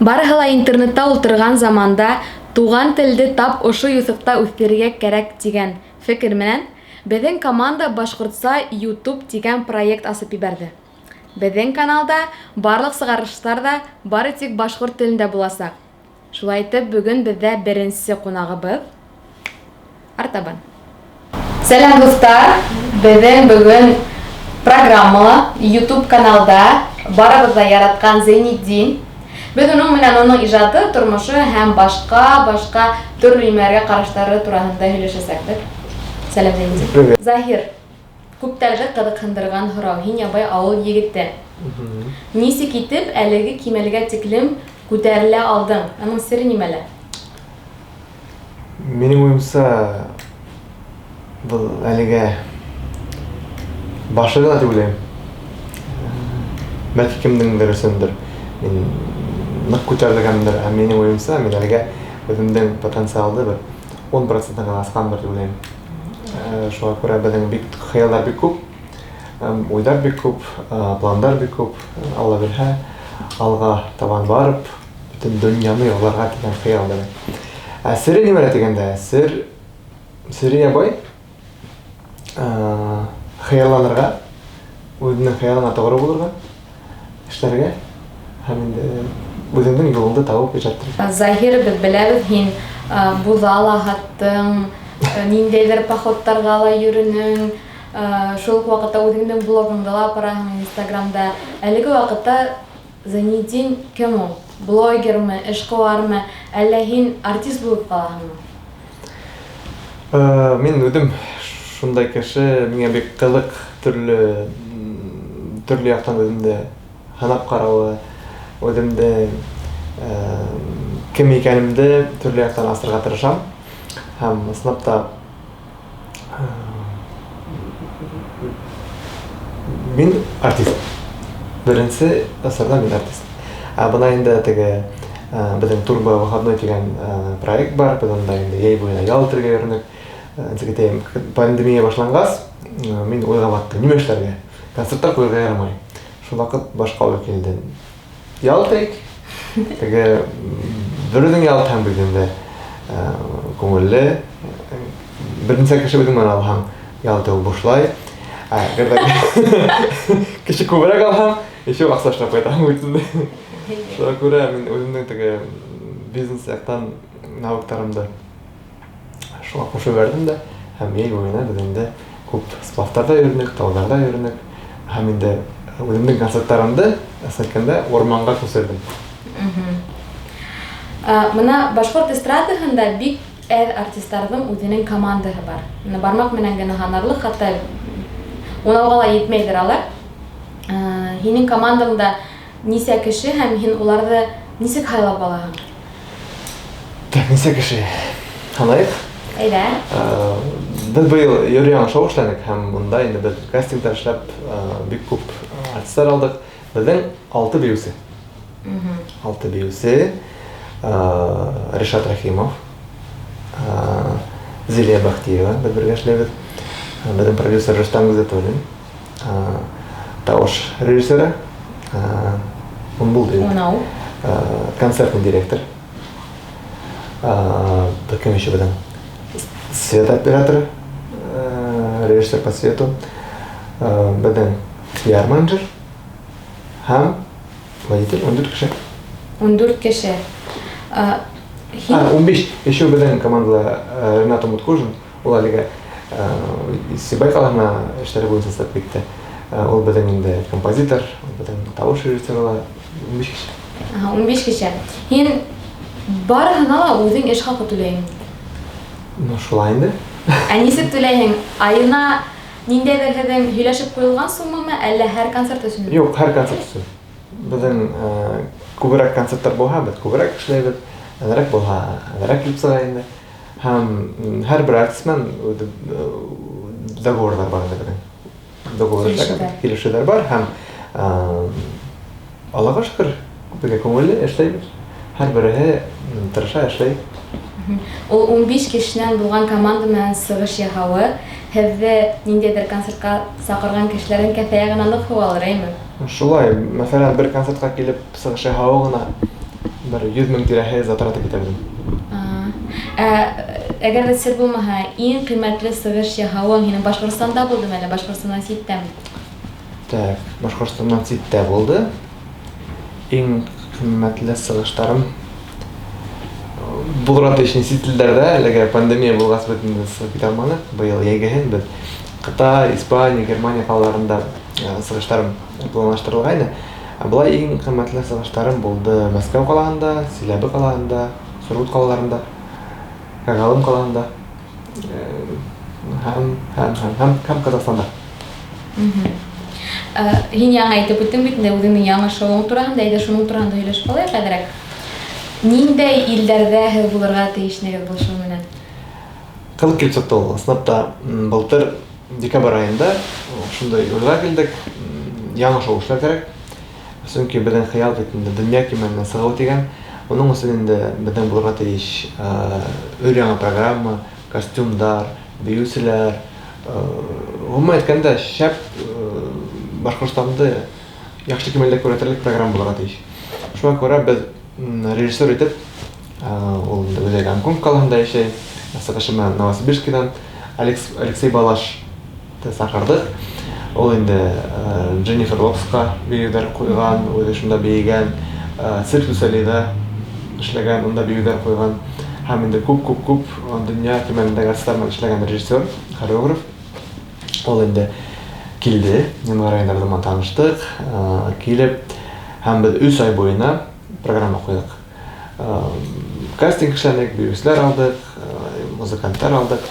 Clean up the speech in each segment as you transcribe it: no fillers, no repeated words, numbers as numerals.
Барыһы ла интернетта ултырған заманда туған телде тап ошо юҫыҡта үҫтерергә кәрәк тигән фекер менән беҙҙең команда Башҡортса YouTube тигән проект асып ебәрҙе. Беҙҙең каналда барлыҡ сығарыштар ҙа бары тик башҡорт телендә буласаҡ. Шулай итеп, бөгөн беҙҙә беренсе ҡунағыбыҙ Артабан. Сәләм, дуҫтар! Беҙҙең бөгөн программала, YouTube каналда барыбыҙ ҙа яратҡан Зәйнетдин. Беҙ уның менән уның ижады, тормошо һәм башҡа-башҡа төрлө нимәләргә ҡараштары тураһында һөйләшәсәкбеҙ. Сәләм, Зәйнетдин. Привет. Заһир, күптәрҙе ҡыҙыҡһындырған һорау. Һин ябай ауыл егете. Нисек итеп әлеге кимәлгә тиклем күтәрелә алдың? Аның сере нимәлә? Минең уйымса, был әлегә башы ғына тип уйлайым. Бәлки кемдеңдер өсөндөр мин ныҡ күтәрелгәндер, ә минең уйымса, мин әлегә үҙемдең потенциалды бер 10 процентын ғына асҡандыр тип уйлайым. Шуға күрә беҙҙең бик хыялдар бик күп, уйҙар бик күп, пландар бик күп. Алла бирһә, алға табан барып, бөтөн донъяны яуларға тигән хыял беҙҙең. Ә сере нимәлә тигәндә, сере ябай, хыялланырға, үҙеңдең хыялыңа тоғро булырға, эшләргә һәм инде үҙеңдең юлыңды табып ижад итергә. Заһир, беҙ беләбеҙ, һин буҙа ла һаттың, ниндәйҙер походтарға ла йөрөнөң, шул уҡ ваҡытта үҙеңдең блогыңды ла апараһың Инстаграмда. Әлеге ваҡытта Зәйнетдин кем ул? Блогермы, эшҡыуармы, әллә һин артист булып ҡалаһыңмы? Мин үҙем шундай кеше, миңә бик ҡыҙыҡ төрлө яҡтан үҙемде һынап ҡарауы, үҙемде кем икәнемде төрлө яҡтан асырға тырышам. Һәм ысынлап та мин артист. Беренсе осорҙа мин артист. Ә бына инде теге беҙҙең Турбо выходной тигән проект бар, беҙ унда инде йәй буйына ял итергә йөрөнөк. Нисек әйтәйем, пандемия башланғас, мин уйға баттым, нимә эшләргә? Концерттар ҡуйырға ярамай. Шул ваҡыт башҡа уй килде. Ял итәйек. Теге бер үҙең ял итһәң бит инде күңелле. Бер нисә кеше үҙең менән алһаң, ял итеү бушлай. Ә әгәр ҙә кеше күберәк алһаң, еще аҡса эшләп ҡайтаһың бит инде. Шуға күрә мин үҙемдең теге бизнес яҡтан навыктарымды шуға ҡушып ебәрҙем дә, һәм йәй буйына беҙ инде күп сплавтарҙа йөрөнөк, тауҙарҙа йөрөнөк, һәм инде үҙемдең концерттарымды, ысын әйткәндә, урманға күсерҙем. Бына башҡорт эстрадаһында бик әҙ артистарҙың үҙенең командаһы бар. Бына бармаҡ менән генә һанарлыҡ, хатта унауға ла етмәйҙер алар. Һинең командаңда нисә кеше һәм һин уларҙы нисек һайлап алаһың? Так, нисә кеше? Һанайыҡ. Әйҙә. Беҙ быйыл өр-яңы шоу эшләнек һәм унда инде беҙ кастингтар эшләп, бик күп артистар алдыҡ. Беҙҙең алты бейеүсе. Алты бейеүсе. Ришат Рахимов, Зилия Бахтиева, беҙ бергә эшләйбеҙ. Беҙҙең продюсер Рөстәм Гизатуллин, тауыш режиссеры, ун булды инде. 10. Концертный директор. Кем еще беҙҙең? Светооператор, режиссер по свету. Беҙҙең пиар-менеджер һәм водитель, 14 кеше. 14 кеше. Һин 15. Еще беҙҙең командала Ренат Умуткужин, ул әлегә Сибай ҡалаһына эштәре буйынса сығып китте. Ул беҙҙең инде композитор, ул беҙҙең тауыш режиссеры ла, 15 кеше. Аһа, 15 кеше. Һин барыһына ла үҙең эш хаҡы түләйһең? Ну, шулай инде. Ә нисек түләйһең? Айына ниндәйҙер һеҙҙең һөйләшеп ҡуйылған суммамы, әллә һәр концерт өсөнмө? Юҡ, һәр концерт өсөн. Беҙҙең күберәк концерттар булһа, беҙ күберәк эшләйбеҙ. Әҙерәк булһа, әҙерәк килеп сыға инде. Һәм һәр бер артист менән договорҙар бар инде беҙҙең. Договор Килешеүҙәр. Килешеүҙәр бар һәм Аллаға шөкөр, беҙгә күңелле эшләйбеҙ. Һәр береһе тырыша, эшләй. Ул 15 кешенән булған команда менән сығыш яһауы һеҙҙе ниндәйҙер концертҡа саҡырған кешеләрҙең кәҫә яғынан ныҡ һыу алыр, әйме? Шулай, мәҫәлән, бер концертҡа килеп сығыш яһауы ғына Бер 100 мең тирәһе затраты китә беҙҙең. Ә әгәр ҙә сер булмаһа, иң ҡиммәтле сығыш яһауың һинең Башҡортостанда булдымы әллә Башҡортостандан ситтәме? Так, Башҡортостандан ситтә булды. Иң ҡиммәтле сығыштарым булырға тейеш сит илдәрҙә, әлегә пандемия булғас беҙ инде сығып китә алманыҡ. Быйыл йәйгеһен беҙ Ҡытай, Испания, Германия ҡалаларында сығыштарым планлаштырылғайны. Ә былай иң ҡиммәтле сығыштарым булды Мәскәү ҡалаһында, Силәбе ҡалаһында, Сургут ҡалаларында, Когалым ҡалаһында һәм Ҡаҙағстанда. Һин яңы әйтеп үттең бит инде үҙеңдең яңы шоуың тураһында, әйҙә шуның тураһында һөйләшеп алайыҡ әҙерәк. Ниндәй илдәрҙә һеҙ булырға тейешнегеҙ был шоу менән? Ҡыҙыҡ килеп сыҡты ул. Ысынлап та, былтыр декабрь айында шундай уйға килдек. Яңы шоу эшләр кәрәк. Сөнки беҙҙең хыял бит инде донъя кимәленә сығыу тигән. Уның өсөн инде беҙҙең булырға тейеш өр яңы программа, костюмдар, бейеүселәр. Ғөмүмән әйткәндә, шәп Башҡортостанды яҡшы кимәлдә күрһәтерлек программа булырға тейеш. Шуға күрә беҙ режиссер итеп, ул инде үҙе Гонконг ҡалаһында йәшәй, сығышы менән Новосибирскиҙан Алексей Балашты саҡырҙыҡ. Ул инде Дженнифер Лопесҡа бейеүҙәр ҡуйған, үҙе шунда бейегән, Цирк дю Солейҙа эшләгән, унда бейеүҙәр ҡуйған. Һәм инде күп-күп-күп донъя кимәлендәге артистар менән эшләгән режиссер, хореограф. Ул инде килде, январь айында беҙ менән таныштыҡ, килеп, һәм беҙ 3 ай буйына программа ҡуйҙыҡ. Кастинг эшләнек, бейеүселәр алдыҡ, музыканттар алдыҡ.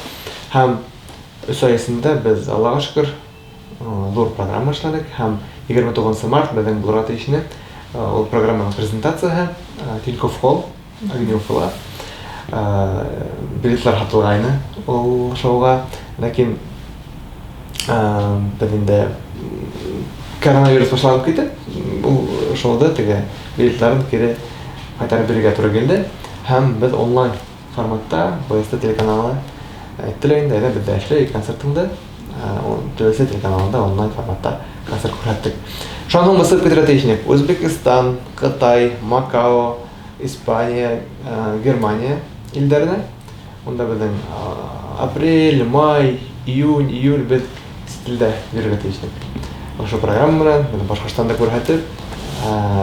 Һәм 3 ай эсендә беҙ, Аллаға шөкөр, ҙур программа эшләнек. Һәм 29 март беҙҙең булырға тейеш ине. Ул программаның презентацияһы, Тинькофф Холл, Огни Уфала. Билетлар һатылғайны ул шоуға, ләкин беҙ инде коронавирус башланып китеп, ул шоуҙы теге билетларын кире ҡайтарып бирергә тура килде. Һәм беҙ онлайн форматта БСТ телеканалы әйтте лә инде, әйҙә беҙҙә эшләй концертыңды, БСТ телеканалында онлайн форматта концерт күрһәттек. Шунан һуң беҙ сығып китергә тейеш инек. Үзбекстан, Ҡытай, Макао, Испания, Германия илдәренә. Унда беҙҙең апрель, май, июнь, июль беҙ сит илдә йөрөргә тейеш инек. Ошо программа менән беҙ Башҡортостанды күрһәтеп,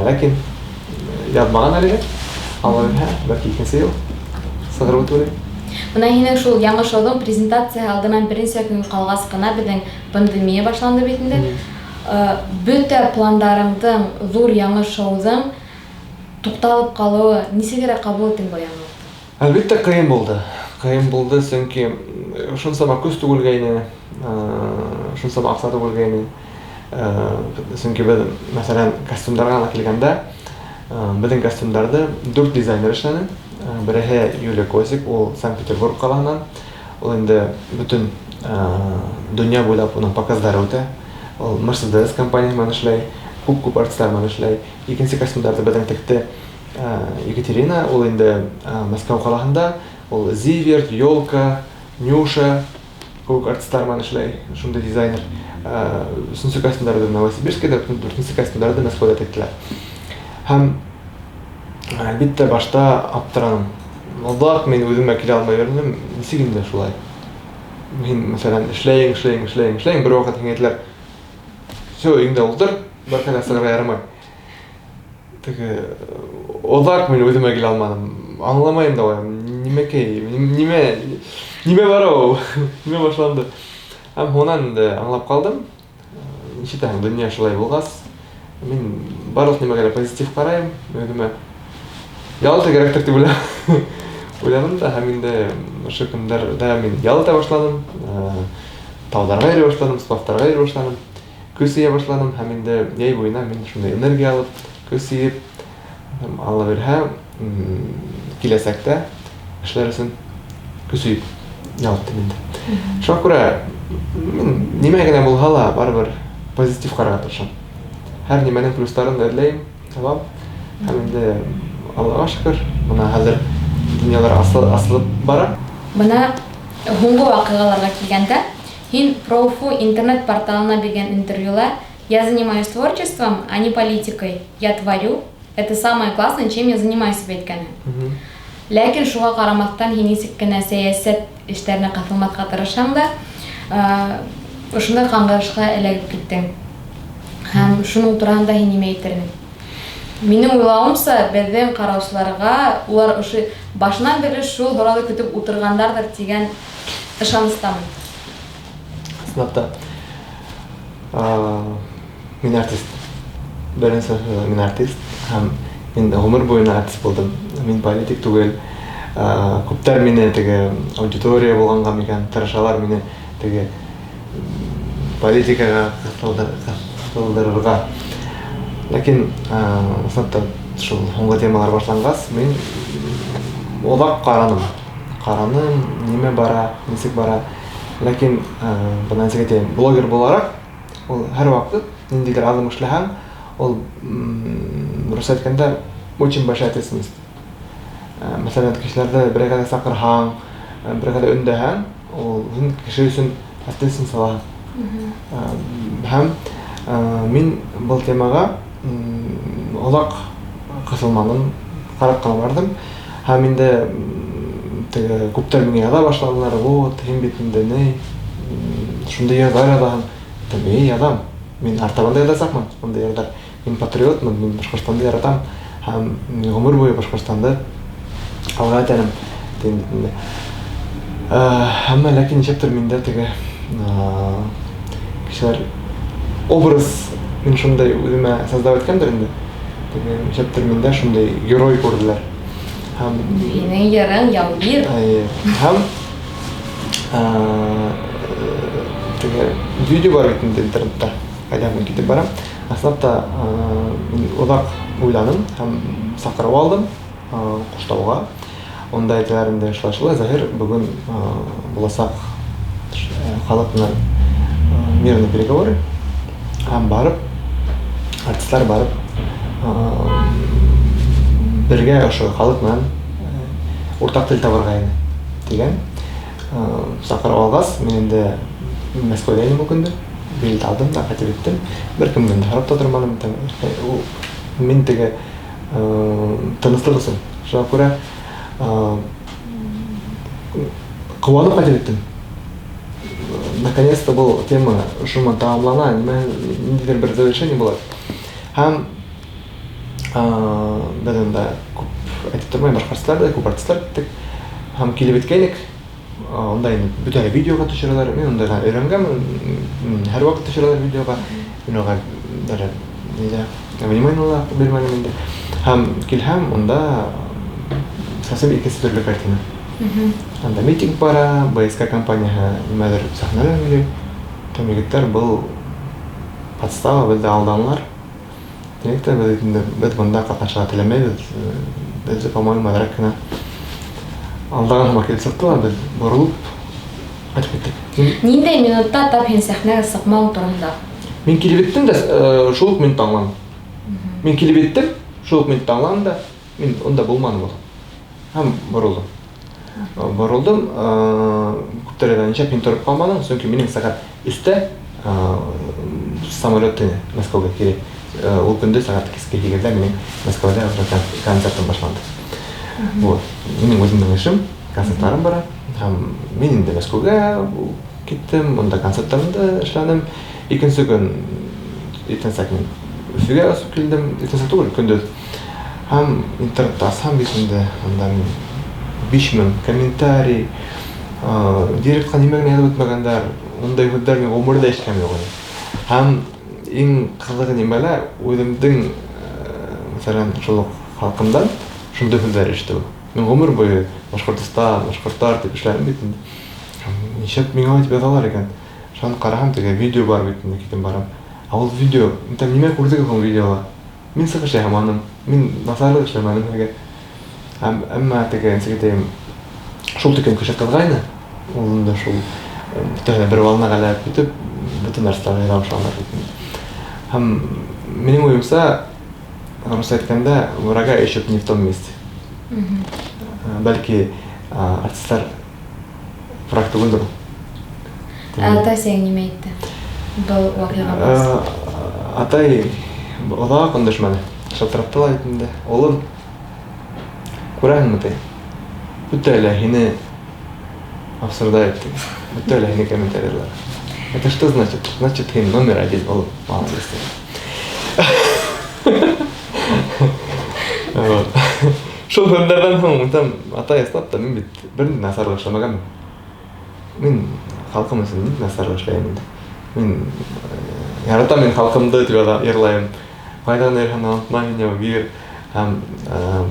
ләкин яҙмаған әлегә. Алла бирһә, бәлки икенсе йыл сығыр бит уйлайым. Бына һинең шул яңы шоуҙың презентацияһы алдынан бер нисә көн ҡалғас ҡына беҙҙең пандемия башланды бит инде. Бөтә пландарыңдың, ҙур яңы шоуҙың туҡталып ҡалыуы нисегерәк ҡабул иттең был яңылыҡты? Әлбиттә, ҡыйын булды. Ҡыйын булды, сөнки шунсама көс түгелгәйне, шунсама аҡса түгелгәйне. Сөнки беҙ, мәҫәлән, костюмдарға ғына килгәндә, беҙҙең костюмдарҙы 4 дизайнер эшләне. Береһе Юлия Косик, ул Санкт-Петербург ҡалаһынан. Ул инде бөтөн донъя буйлап уның показдары үтә. Ул Mercedes компанияһы менән эшләй, күп-күп артистар менән эшләй. Икенсе костюмдарҙы беҙҙең текте Екатерина, ул инде Мәскәү ҡалаһында, ул Зиверт, Ёлка, Нюша кеүек артистар менән эшләй, шундай дизайнер. Өсөнсө костюмдарҙы Новосибирскиҙа, дүртенсе костюмдарҙы Мәскәүҙә тектеләр. Һәм әлбиттә башта аптыраным. Оҙаҡ мин үҙемә килә алмай йөрөнөм, нисек инде шулай? Мин, мәҫәлән, эшләйем, эшләйем, эшләйем, эшләйем, бер ваҡыт һиңә әйтәләр, Всё, өйөңдә ултыр, бер ҡайҙа сығырға ярамай. Теге оҙаҡ мин үҙемә килә алманым. Аңламайым да улай, нимәкәй, нимә бара ул? Нимә башланды? Һәм һуңынан инде аңлап ҡалдым. Нисек донъя шулай булғас, мин барлыҡ нимәгә лә позитив ҡарайым, үҙемә ял итергә кәрәктер тип уйланым да, һәм инде ошо көндәрҙә мин ял итә башланым, тауҙарға йөрөй башланым, сплавтарға йөрөй башланым, көс йыя башланым, һәм инде йәй буйына мин шундай энергия алып, көс йыйып, һәм Алла бирһә, киләсәктә эшләр өсөн көс йыйып ял иттем инде. Шуға күрә мин нимә генә булһа ла барыбер позитив ҡарарға тырышам. Һәр нимәнең плюстарын да эҙләйем, табам. Һәм инде Аллаға шөкөр, бына хәҙер донъялар асылып бара. Бына һуңғы ваҡиғаларға килгәндә, һин Проуфу интернет-порталына биргән интервьюла Я занимаюсь творчеством, а не политикой. Я творю, Это самое классное, чем я занимаюсь, тип әйткәнһең. Ләкин шуға ҡарамаҫтан, һин нисек кенә сәйәсәт эштәренә ҡыҫылмаҫҡа тырышһаң да, ошондай ҡаңғырышҡа эләгеп киттең. Һәм шуның тураһында һин нимә әйтер инең? Минең уйлауымса, беҙҙең ҡараусыларға улар ошо башынан бирле шул һорауҙы көтөп ултырғандарҙыр тигән ышаныстамын. Ысынлап та, мин артист. Беренсе мин артист һәм мин ғүмер буйына артист булдым. Мин политик түгел. Күптәр мине теге аудитория булғанға микән тырышалар мине теге политикаға ҡыҫылдырырға. Ләкин ысынлап та шул һуңғы темалар башланғас, мин оҙаҡ ҡараным. Ҡараным, нимә бара, нисек бара. Ләкин бына нисек әйтәйем, блогер булараҡ, ул һәр ваҡыт ниндәйҙер аҙым эшләһәң, ул русса әйткәндә очень большая ответственность. Мәҫәлән, кешеләрҙе берәйгә лә саҡырһаң, берәйгә лә өндәһәң, ул һин кеше өсөн ответственность алаһың. Һәм мин был темаға оҙаҡ ҡыҫылманым, ҡарап ҡына барҙым. Һәм инде теге күптәр миңә яҙа башланылар, вот, һин бит инде ни, шундай йырҙар яҙаһың. Әйтәм, эй, яҙам. Мин артабан да яҙасаҡмын ундай йырҙар. Мин патриотмын, мин Башҡортостанды яратам. Һәм мин ғүмер буйы Башҡортостанды алға этәрем, тием бит инде. Әммә ләкин нисектер миндә теге кешеләр образ мин шундай үҙемә создавать иткәндер инде. Теге нисектер миндә шундай герой күрҙеләр. Һәм Һинең йырың яугир. Әйе. Һәм теге видео бар бит инде интернетта. Ҡайҙа мин китеп барам. Ысынлап та мин оҙаҡ уйланым һәм саҡырыу алдым Ҡуштауға. Унда әйтәләр инде, шулай шулай, Заһир, бөгөн буласаҡ халыҡ менән мирный переговоры. Һәм барып, артистлар барып, бергә ошо халыҡ менән уртаҡ тел табырға ине тигән. Саҡырыу алғас, мин инде Мәскәүҙә инем ул көндө. Билет алдым да ҡайтып еттем. Бер кемдән дә һорап та торманым. Мин теге тыныслыҡ өсөн. Шуға күрә ҡыуанып ҡайтып еттем. Наконец-то был тема шума тамамлана, ниндәйҙер бер завершение була. Һәм беҙ унда күп әйтеп тормайым, башҡа артистлар да, күп артистлар киттек. Һәм килеп еткәйнек, унда инде бөтә видеоға төшөрәләр. Мин ундайға өйрәнгәнмен, һәр ваҡыт төшөрәләр видеоға. Мин уға даже ниҙә внимание ла бирмәнем инде. Һәм килһәм, унда совсем икенсе төрлө картина. Анда митинг бара, БСК компанияһы нимәлер сәхнәлә һөйләй. Там егеттәр был подстава, беҙҙе алданылар. Тиник тә беҙ инде беҙ бында ҡатнашырға теләмәйбеҙ. Беҙҙе, по-моему, әҙерәк кенә алдаған һымаҡ килеп сыҡты ла, беҙ боролоп ҡайтып киттек. Ниндәй минутта тап һин сәхнәгә сыҡмау тураһында? Мин килеп еттем дә, шул уҡ минутта аңланым. Мин килеп еттем, шул уҡ минутта аңланым да, мин унда булманым ул. Һәм боролдом. Боролдом, күптәр әйтә, нисәп һин тороп ҡалманың? Сөнки минең сәғәт өстә самолет ине Мәскәүгә кире. Ул көндө сәғәт киске һигеҙҙә минең Мәскәүҙә концертым башланды. Вот. Минең үҙемдең эшем, концерттарым бара. Һәм мин инде Мәскәүгә киттем, унда концерттарымды эшләнем. Икенсе көн иртәнсәк мин Өфөгә осоп килдем, иртәнсәк түгел, көндөҙ. Һәм интернетта асһам бит инде, унда мин 5000 комментарий, директҡа нимә генә яҙып үтмәгәндәр, ундай һүҙҙәр мин ғүмерҙә ишеткәнем юҡ ине. Һәм иң ҡыҙығы нимәлә, үҙемдең, мәҫәлән, шул уҡ халҡымдан шундай һүҙҙәр ишетеү. Мин ғүмер буйы Башҡортостан, башҡорттар тип эшләнем бит инде. Һәм нишләп миңә улай тип яҙалар икән? Шунан ҡараһам, теге видео бар бит инде, китеп барам. Ә ул видео, там нимә күрҙегеҙ һуң видеола? Мин сығыш яһаманым, мин насарлыҡ эшләмәнем һеҙгә. Һәм әммә теге, нисек әйтәйем, шул тиклем кеше ҡыҙғайны, ул инде шул бөтәһе бер волнаға эләгеп китеп, бөтөн нәрсәләр яҙа башланылар бит инде. Һәм минең уйымса, русса әйткәндә, врага ищут не в том месте. Бәлки, артистлар враг түгелдер ул. Ә атай сиңа нимә әйтте? Был ваҡиға булғас. Атай оҙаҡ өндәшмәне. Шылтыратты ла бит инде. Улым, күрәһеңме ти? Бөтә лә һине обсуждают ти. Бөтә лә һине комментарийлар. Это что значит? Значит, һин номер один, улым. Молодец. Вот. Шул һүҙҙәрҙән һуң там атай ысынлап та мин бит бер ни насарлыҡ эшләмәгәнмен. Мин халҡым өсөн ни насарлыҡ эшләйем инде. Мин яратам мин халҡымды тип йырлайым. Ҡайҙа ғына йөрөһәм дә онотма мине, бир. Һәм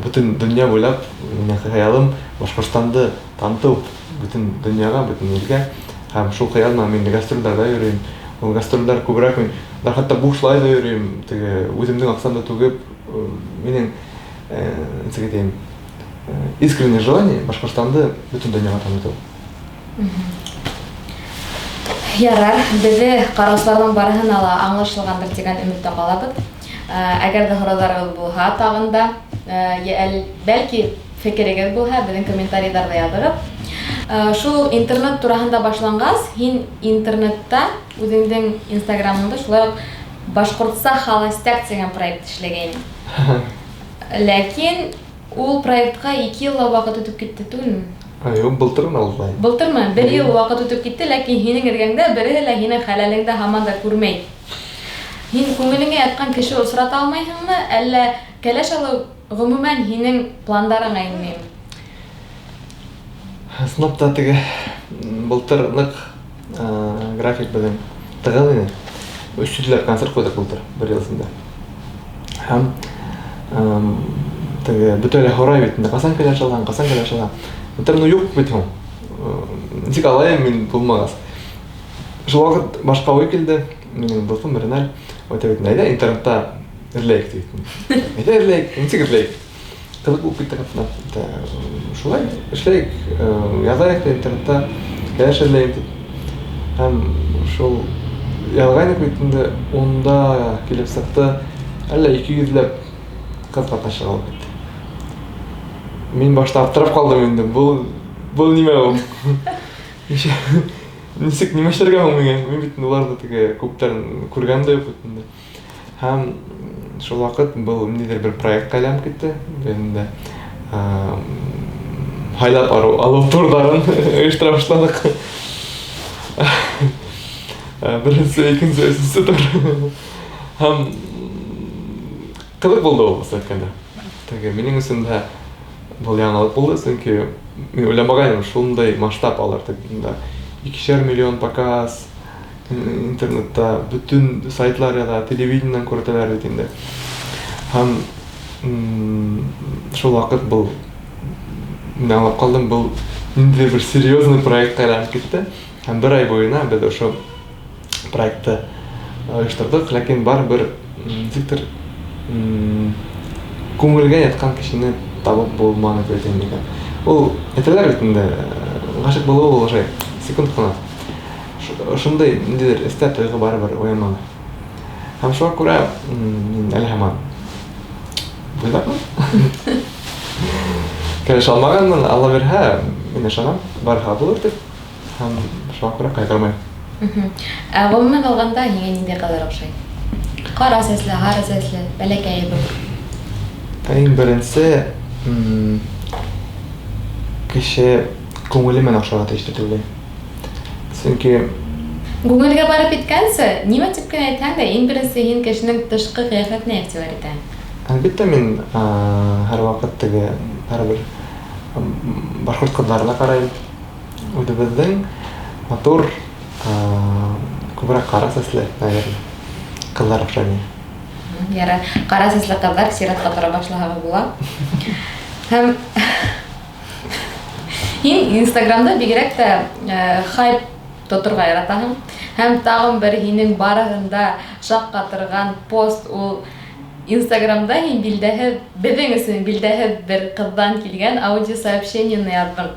бөтөн донъя буйлап минең хыялым Башҡортостанды танытыу бөтөн донъяға, бөтөн илгә. Һәм шул хыял менән мин гастролдәрҙә йөрөйөм. Ул гастролдәр күберәк мин хатта бушлай ҙа йөрөйөм, теге үҙемдең аҡсамды түгеп, минең нисек әйтәйем, искреннее желание Башҡортостанды бөтөн донъяға танытыу. Ярар, беҙҙе ҡараусыларҙың барыһына ла аңлашылғандыр тигән өмөттә ҡалабыҙ. Әгәр ҙә һорауҙарығыҙ булһа тағын да, бәлки фекерегеҙ булһа, беҙҙең комментарийҙарҙа яҙығыҙ. Шул интернет тураһында башланғас, һин интернетта үҙеңдең инстаграмыңда шулай уҡ Башҡортса холостяк тигән проект эшләгәйнең. Ләкин ул проектҡа 2 йыл ваҡыт үтеп китте түгелме? Юҡ, былтыр ғына ул. Былтырмы? 1 йыл ваҡыт үтеп китте, ләкин һинең эргәңдә береһе лә һинең хәләлеңде һаман да күрмәй. Һин күңелеңә ятҡан кеше осрата алмайһыңмы, әллә кәләш алыу ғөмүмән һинең пландарыңа инмәйме? Ысынлап та теге былтыр ныҡ график беҙҙең тығыҙ ине. 300 ләп концерт ҡуйҙыҡ былтыр бер йыл эсендә. Һәм теге бөтә лә һорай бит инде, ҡасан кәләш алаһың, ҡасан кәләш алаһың. Былтыр ну юҡ бит һуң. Нисек алайым мин булмағас. Шул ваҡыт башҡа уй килде. Минең дуҫым Реналь әйтә бит, әйҙә интернетта эҙләйек ти. Әйҙә эҙләйек, нисек эҙләйек? Ҡыҙыҡ булып китте ҡатына. Шулай эшләйек, яҙайыҡ та интернетта кәләш эҙләйем тип. Һәм шул яҙғайныҡ бит инде, унда килеп сыҡты, әллә 200 ләп ҡыҙ ҡатнашырға булып китте. Мин башта аптырап ҡалдым инде, был нимә ул? Нисек нимә эшләргә һуң миңә? Мин бит уларҙы теге күптәрен күргән дә юҡ бит инде. Һәм шул ваҡыт был ниндәйҙер бер проектҡа әйләнеп китте. Беҙ инде һайлап алыу турҙарын ойоштора башланыҡ. Беренсе, икенсе, өсөнсө тур. Һәм ҡыҙыҡ булды ул, ысынлап әйткәндә. Теге минең өсөн дә был яңылыҡ булды, сөнки мин уйламағайным шундай масштаб алыр тип. Унда 2,5 миллион показ интернетта, бөтөн сайтлар яҙа, телевидениенан күрһәтәләр бит инде. Һәм шул ваҡыт был мин аңлап ҡалдым, был ниндәйҙер бер серьезный проектҡа әйләнеп китте. Һәм бер ай буйына беҙ ошо проектты ойошторҙоҡ, ләкин барыбер нисектер күңелгә ятҡан кешене табып булманы тип әйтәйем икән. Ул әйтәләр бит инде, ғашиҡ булыу ул уже секунд ҡына. Ошондай ниндәйҙер эстә тойғо барыбер уянманы. Һәм шуға күрә мин әле һаман буйҙаҡмын. Кәләш алмағанмын, Алла бирһә, мин ышанам, барыһы булыр тип. Һәм шуға күрә ҡайғырмайым. Ә ғөмүмән алғанда һиңә ниндәй ҡыҙҙар оҡшай? Ҡара сәсле, һары сәсле, бәләкәй ҙур. Иң беренсе кеше күңеле менән оҡшарға тейеш тип уйлайым. Сөнки күңелгә барып еткәнсе, нимә тип кенә әйтһәң дә, иң беренсе һин кешенең тышҡы ҡиәфәтенә иғтибар итәһең. Әлбиттә, мин һәр ваҡыт теге һәр бер башҡорт ҡыҙҙарына ҡарайым. Үҙебеҙҙең матур, күберәк ҡара сәсле, наверное, ҡыҙҙар оҡшай миңә. Ярар, ҡара сәсле ҡыҙҙар сиратҡа тора башлаһағыҙ була. Һәм һин Инстаграмда бигерәк тә хайп тоторға яратаһың. Һәм тағын бер һинең барыһын да шаҡ ҡатырған пост ул Инстаграмда һин билдәһеҙ, беҙҙең өсөн билдәһеҙ бер ҡыҙҙан килгән аудиосообщениены яҙҙың.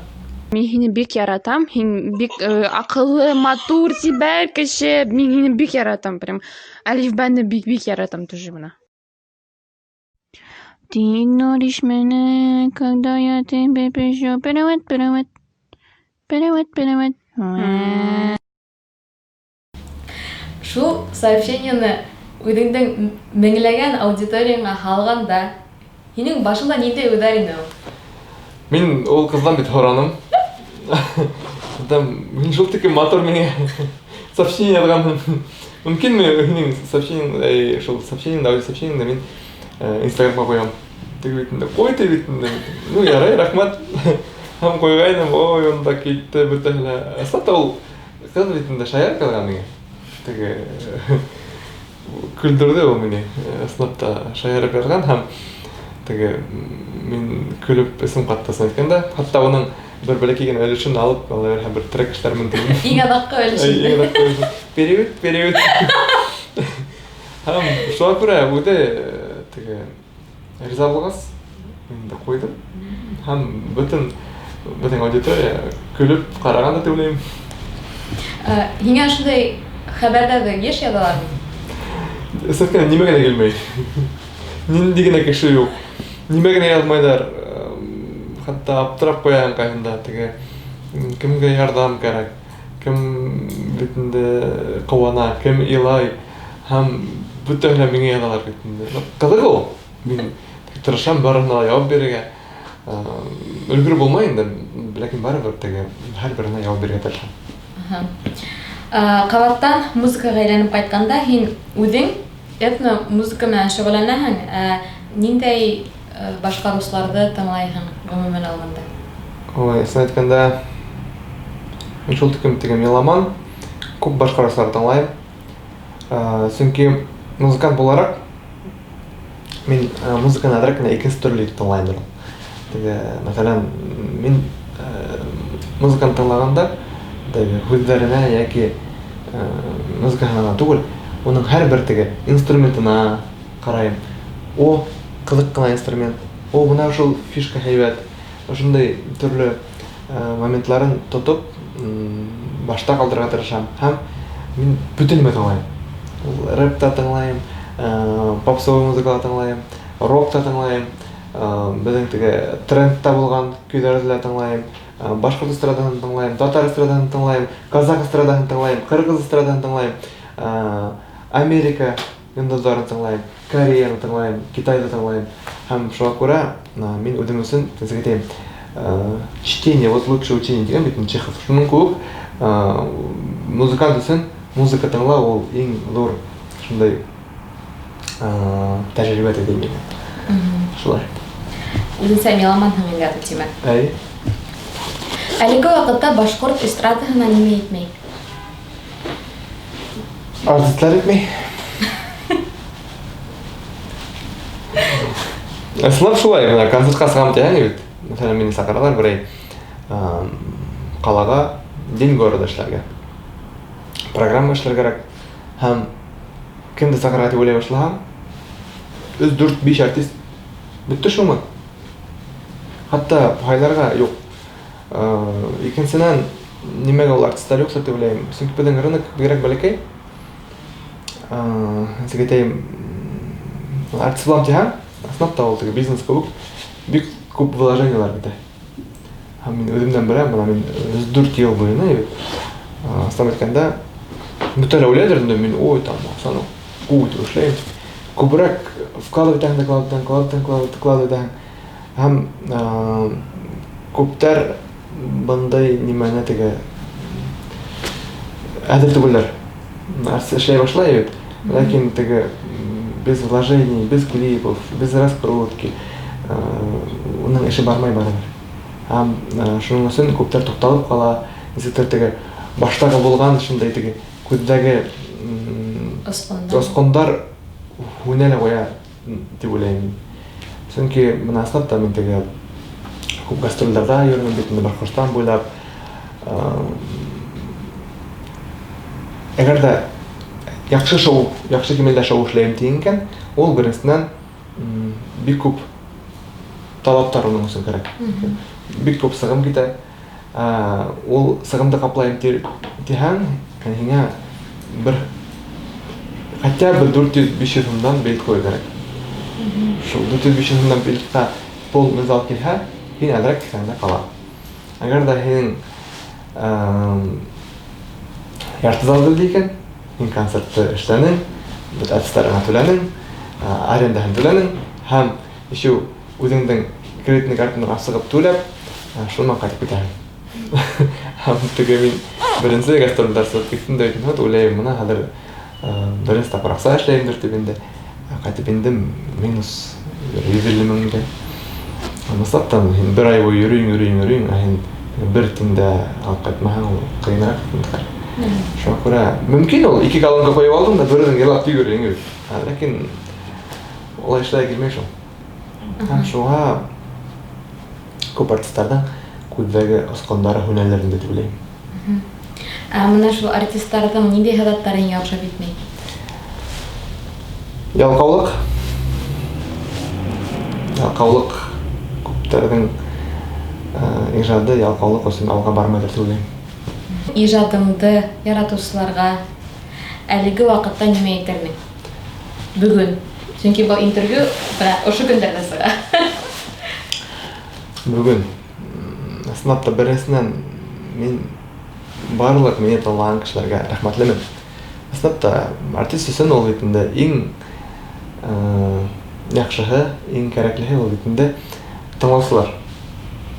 Мин һине бик яратам, һин бик аҡыллы, матур, сибәр кеше. Мин һине бик яратам, прям. Әлифбәне бик-бик яратам тоже бына. Ты игноришь меня, когда я тебе пишу. Перевод, перевод. Перевод, перевод. Шул сообщениены Үҙеңдең меңләгән аудиторияңа һалғанда, һинең башыңда ниндәй уйҙар ине ул? Мин ул ҡыҙҙан бит һораным. Там мин шул тиклем матур миңә сообщение яҙғанһың. Мөмкинме һинең сообщениең, шул сообщениеңде, аудио сообщениеңде мин Инстаграмға ҡуям. Теге бит инде, ҡуй ти бит инде. Ну, ярай, рәхмәт. Һәм ҡуйғайным, ой, унда китте бөтәһе лә. Ыслап та ул ҡыҙ бит инде шаярка яҙған миңә. Теге көлдөрҙө ул мине. Ысынлап та шаярып яҙған һәм теге мин көлөп эсем ҡатты, ысын әйткәндә. Хатта уның бер бәләкәй генә өлөшөн алып, ала бирһәм, бер трек эшләрмен тинем. Иң аҙаҡҡы өлөшөн. Иң аҙаҡҡы өлөшөн. Перевод, перевод. Һәм шуға күрә үҙе теге риза булғас, мин дә ҡуйҙым. Һәм бөтөн беҙҙең аудитория көлөп ҡараған да тип уйлайым. Һиңә ошондай хәбәрҙәрҙе йыш яҙалармы? Ысын әйткәндә, нимә генә килмәй. Ниндәй генә кеше юҡ. Нимә генә яҙмайҙар. Хатта аптырап ҡуяһың ҡайһында теге кемгә ярҙам кәрәк, кем бит инде ҡыуана, кем илай, һәм бөтәһе лә миңә яҙалар бит инде. Ҡыҙыҡ ул. Мин тырышам барыһына ла яуап бирергә. Өлгөрөп булмай инде, ләкин барыбер теге һәр береһенә яуап бирергә тырышам. Ҡабаттан музыкаға әйләнеп ҡайтҡанда, һин үҙең этно-музыка менән шөғөлләнәһең, ә ниндәй башҡарыусыларҙы тыңлайһың ғөмүмән алғанда? Ой, ысын әйткәндә, мин шул тиклем теге меломан, күп башҡарыусылар тыңлайым. Сөнки музыкант булараҡ мин музыканы әҙерәк кенә икенсе төрлө итеп тыңлайым. Теге, мәҫәлән, мин музыканы тыңлағанда теге һүҙҙәренә йәки музыкаһына ғына түгел, уның һәр бер теге инструментына ҡарайым. О, ҡыҙыҡ ҡына инструмент. О, бына шул фишка һәйбәт. Ошондай төрлө моментларын тотоп, башта ҡалдырырға тырышам. Һәм мин бөтөн нәмә тыңлайым. Ул рэп та тыңлайым, попсовый музыка ла тыңлайым, рок та тыңлайым, беҙҙең теге трендта булған көйҙәрҙе лә тыңлайым, башҡорт эстрадаһын тыңлайым, татар эстрадаһын тыңлайым, казах эстрадаһын тыңлайым, ҡырғыҙ эстрадаһын тыңлайым, Америка йондоҙҙарын тыңлайым, Кореяны тыңлайым, Китайҙы тыңлайым. Һәм шуға күрә мин үҙем өсөн, нисек әйтәйем, чтение, вот лучшее учение тигән бит Чехов. Шуның кеүек музыкант өсөн музыка тыңлау ул иң ҙур шундай тәжрибә тип әйтәйем. Шулай. Үҙеңсә меломанһың инде, тимәк. Әй. Әлеге ваҡытта башҡорт эстрадаһына нимә етмәй? Артистлар етмәй. Ысынлап шулай, бына концертҡа сығам тиһәң бит. Мәҫәлән, мине саҡыралар берәй ҡалаға День города эшләргә. Программа эшләргә кәрәк. Һәм кемде саҡырырға тип уйлай башлаһаң, 3, 4, 5 артист бөттө шуңа. Хатта һайларға юҡ. Икенсенән, нимәгә ул артистлар юҡтыр тип уйлайым. Сөнки беҙҙең рынок бигерәк бәләкәй. Нисек әйтәйем, артист булам тиһәң, ысынлап та ул теге бизнес кеүек бик күп вложениелар китә. Һәм мин үҙемдән беләм, бына мин 4 йыл буйына бит, ысынлап әйткәндә, бөтә лә уйлайҙыр инде, мин, ой, там, аҡсаны күп итеп эшләйем. Күберәк вкладывать итәһең дә, вкладывать итәһең, вкладывать итәһең, вкладывать итәһең. Һәм күптәр бындай нимәне теге әҙер түгелдәр. Артист эшләй башлай бит, ләкин теге без вложений, без клипов, без раскрутки, уның эше бармай барыбер. Һәм шуның өсөн күптәр туҡталып ҡала, нисектер теге баштағы булған шундай теге күҙҙәге осҡондар һүнә лә ҡуя тип уйлайым мин. Сөнки бына ысынлап та мин теге күп гастролдәрҙә йөрөнөм бит инде Башҡортостан буйлап. Әгәр ҙә яҡшы шоу, яҡшы кимәлдә шоу эшләйем тиң икән, ул беренсенән бик күп талаптар уның өсөн кәрәк. Бик күп сығым китә. Ул сығымды ҡаплайым тиһәң, һиңә бер хотя бы 400-500 һумдан билет ҡуйыр кәрәк. Шул 400-500 һумдан билетҡа полный зал килһә, һин әҙерәк кеҫәңдә ҡала. Әгәр ҙә һинең ярты зал килде икән, һин концертты эшләнең, Бөтә артистарыңа түләнең, арендаһын түләнең һәм еще үҙеңдең кредитный картаңдан асығып түләп, шунан ҡайтып китәһең. Һәм теге мин беренсе гастролдәр сығып киттем дә бит, уйлайым, бына хәҙер беренсе тапҡыр аҡса эшләйемдер тип инде ҡайтып индем, минус 150 меңгә. Ысынлап та һин бер ай буйы йөрөйөң, йөрөйөң, йөрөйөң, ә һин бер тин дә алып ҡайтмаһаң, ул ҡыйыныраҡ бит. Шуға күрә мөмкин ул ике колонка ҡуйып алдың да бер үҙең йырлап йөрөйөң бит. Ләкин улай эшләй килмәй шул. Һәм шуға күп артистарҙың күҙҙәге осҡондары һүнәлер инде тип уйлайым. Ә мына шул артистарҙың ниндәй һыҙаттары һиңә оҡшап етмәй? Ялҡаулыҡ. Ялҡаулыҡ. Күптәрҙең ижады ялҡаулыҡ өсөн алға бармайҙыр тип уйлайым. Ижадыңды яратыусыларға әлеге ваҡытта нимә әйтерһең? Бөгөн. Сөнки был интервью бына ошо көндәрҙә сыға. Бөгөн. Ысынлап та беренсенән мин барлыҡ мине тыңлаған кешеләргә рәхмәтлемен. Ысынлап та артист өсөн ул бит инде иң яҡшыһы, иң кәрәклеһе ул бит инде тыңлаусылар.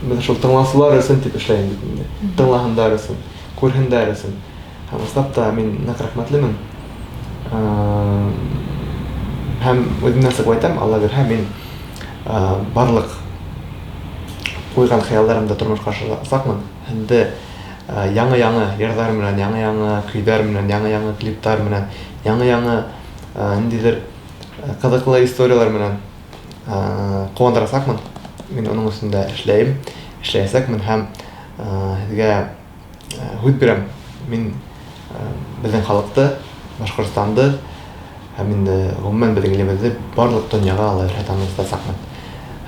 Беҙ шул тыңлаусылар өсөн тип эшләйем бит инде. Тыңлаһындар өсөн, күрһендәр өсөн. Һәм ысынлап та мин ныҡ рәхмәтлемен. Һәм үҙемдән сығып әйтәм, Алла бирһә, мин барлыҡ ҡуйған хыялдарымды тормошҡа ашырасаҡмын. Инде яңы-яңы йырҙар менән, яңы-яңы көйҙәр менән, яңы-яңы клиптар менән, яңы-яңы ниндәйҙер ҡыҙыҡлы историялар менән ҡыуандырасаҡмын. Мин уның өсөн дә эшләйем, эшләйәсәкмен һәм һеҙгә һүҙ бирәм. Мин беҙҙең халыҡты, Башҡортостанды һәм инде ғөмүмән беҙҙең илебеҙҙе барлыҡ донъяға Алла бирһә танытасаҡмын.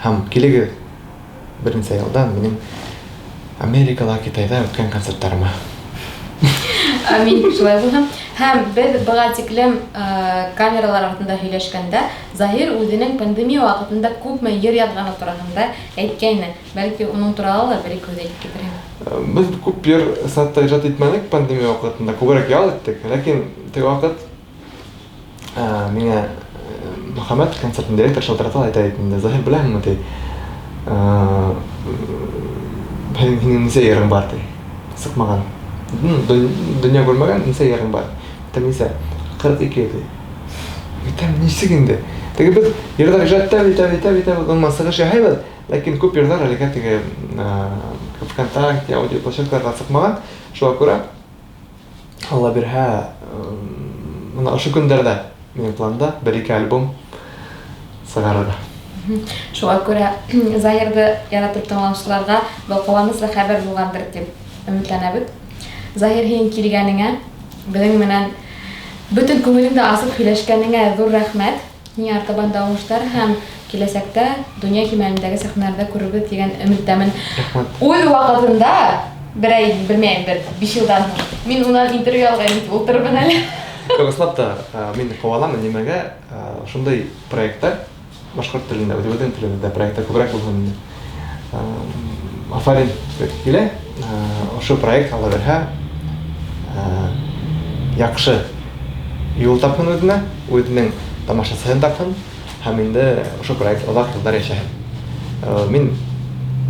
Һәм килегеҙ бер нисә йылдан минең Америкала, Китайҙа үткән концерттарыма. Амин, шулай булһын. Һәм беҙ быға тиклем камералар артында һөйләшкәндә Заһир үҙенең пандемия ваҡытында күпме йыр яҙғаны тураһында әйткәйне. Бәлки уның турала ла бер ике һүҙ әйтеп китерһең. Беҙ күп йыр сатта ижад итмәнек пандемия ваҡытында, күберәк ял иттек. Ләкин теге ваҡыт миңә Мөхәммәт концертын директор шылтырата ла әйтә инде. Заһир, беләһеңме, ти, һинең нисә йырың бар, ти? Сыҡмаған. Донъя күрмәгән нисә йырың бар? Әйтәм, нисә? 42, ти. Әйтәм, нисек инде? Теге беҙ йырҙар ижад итәбеҙ, итәбеҙ, итәбеҙ, итәбеҙ, унан сығыш яһайбыҙ, ләкин күп йырҙар әлегә теге ВКонтакте, аудиоплощадкаларҙа сыҡмаған. Шуға күрә, Алла бирһә, бына ошо көндәрҙә минең планда бер-ике альбом сығарырға. Шуға күрә Заһирҙы яратып тыңлаусыларға был ҡыуаныслы хәбәр булғандыр тип өмөтләнәбеҙ. Заһир, һинең килгәнеңә, беҙҙең менән бөтөн күңелеңде асып һөйләшкәнеңә ҙур рәхмәт. Һиңә артабан да уңыштар һәм киләсәктә донъя кимәлендәге сәхнәләрҙә күрербеҙ тигән өмөттәмен. Рәхмәт. Үҙ ваҡытында берәй, белмәйем, бер 5 йылдан һуң мин унан интервью алғайым тип ултырырмын әле. Юҡ, ысынлап та, мин ҡыуанамын нимәгә, ошондай проекттар башҡорт телендә, үҙебеҙҙең телебеҙҙә проекттар күберәк булһын ине. Афарин килә, ошо проект Алла бирһә, яҡшы юл тапһын үҙенә, үҙенең тамашасыһын тапһын һәм инде ошо проект оҙаҡ йылдар йәшәһен. Мин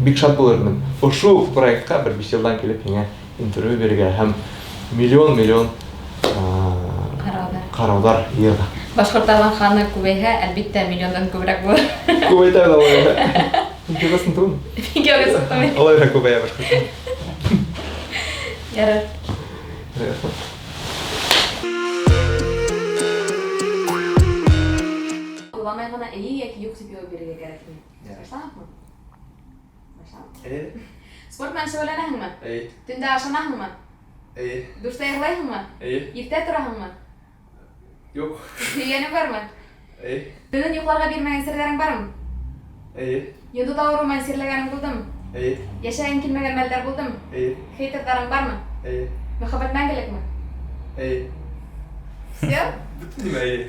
бик шат булыр инем. Ошо проектҡа бер 5 йылдан килеп һиңә интервью бирергә һәм миллион-миллион Ҡарауҙар. ҡарауҙар йыйырға. Башҡортостан ханы күбәйһә, әлбиттә, миллиондан күберәк булыр. Күбәйтә лә улай. Икәүгә сыҡтымы? Икәүгә сыҡтым. Улай ҙа күбәйә Башҡортостан. Ярар. Рәхмәт. Уйламай ғына эйе йәки юҡ тип яуап бирергә кәрәк ине. Ярар. Башланыҡмы? Башланыҡ. Эйе. Спорт менән шөғөлләнәһеңме? Эйе. Төндә ашанаһыңмы? Эйе. Душта йырлайһыңмы? Эйе. Иртә тораһыңмы? Юҡ. Һөйгәнең бармы? Эйе. Төнөн йоҡларға бирмәгән серҙәрең бармы? Эйе. Йондоҙ ауырыу менән сирләгәнең булдымы? Эйе. Йәшәгең килмәгән мәлдәр булдымы? Эйе. Хейтерҙарың бармы? Эйе. Мөхәббәт мәңгелекме? Эйе. Всё? Бөтөн нимә эйе.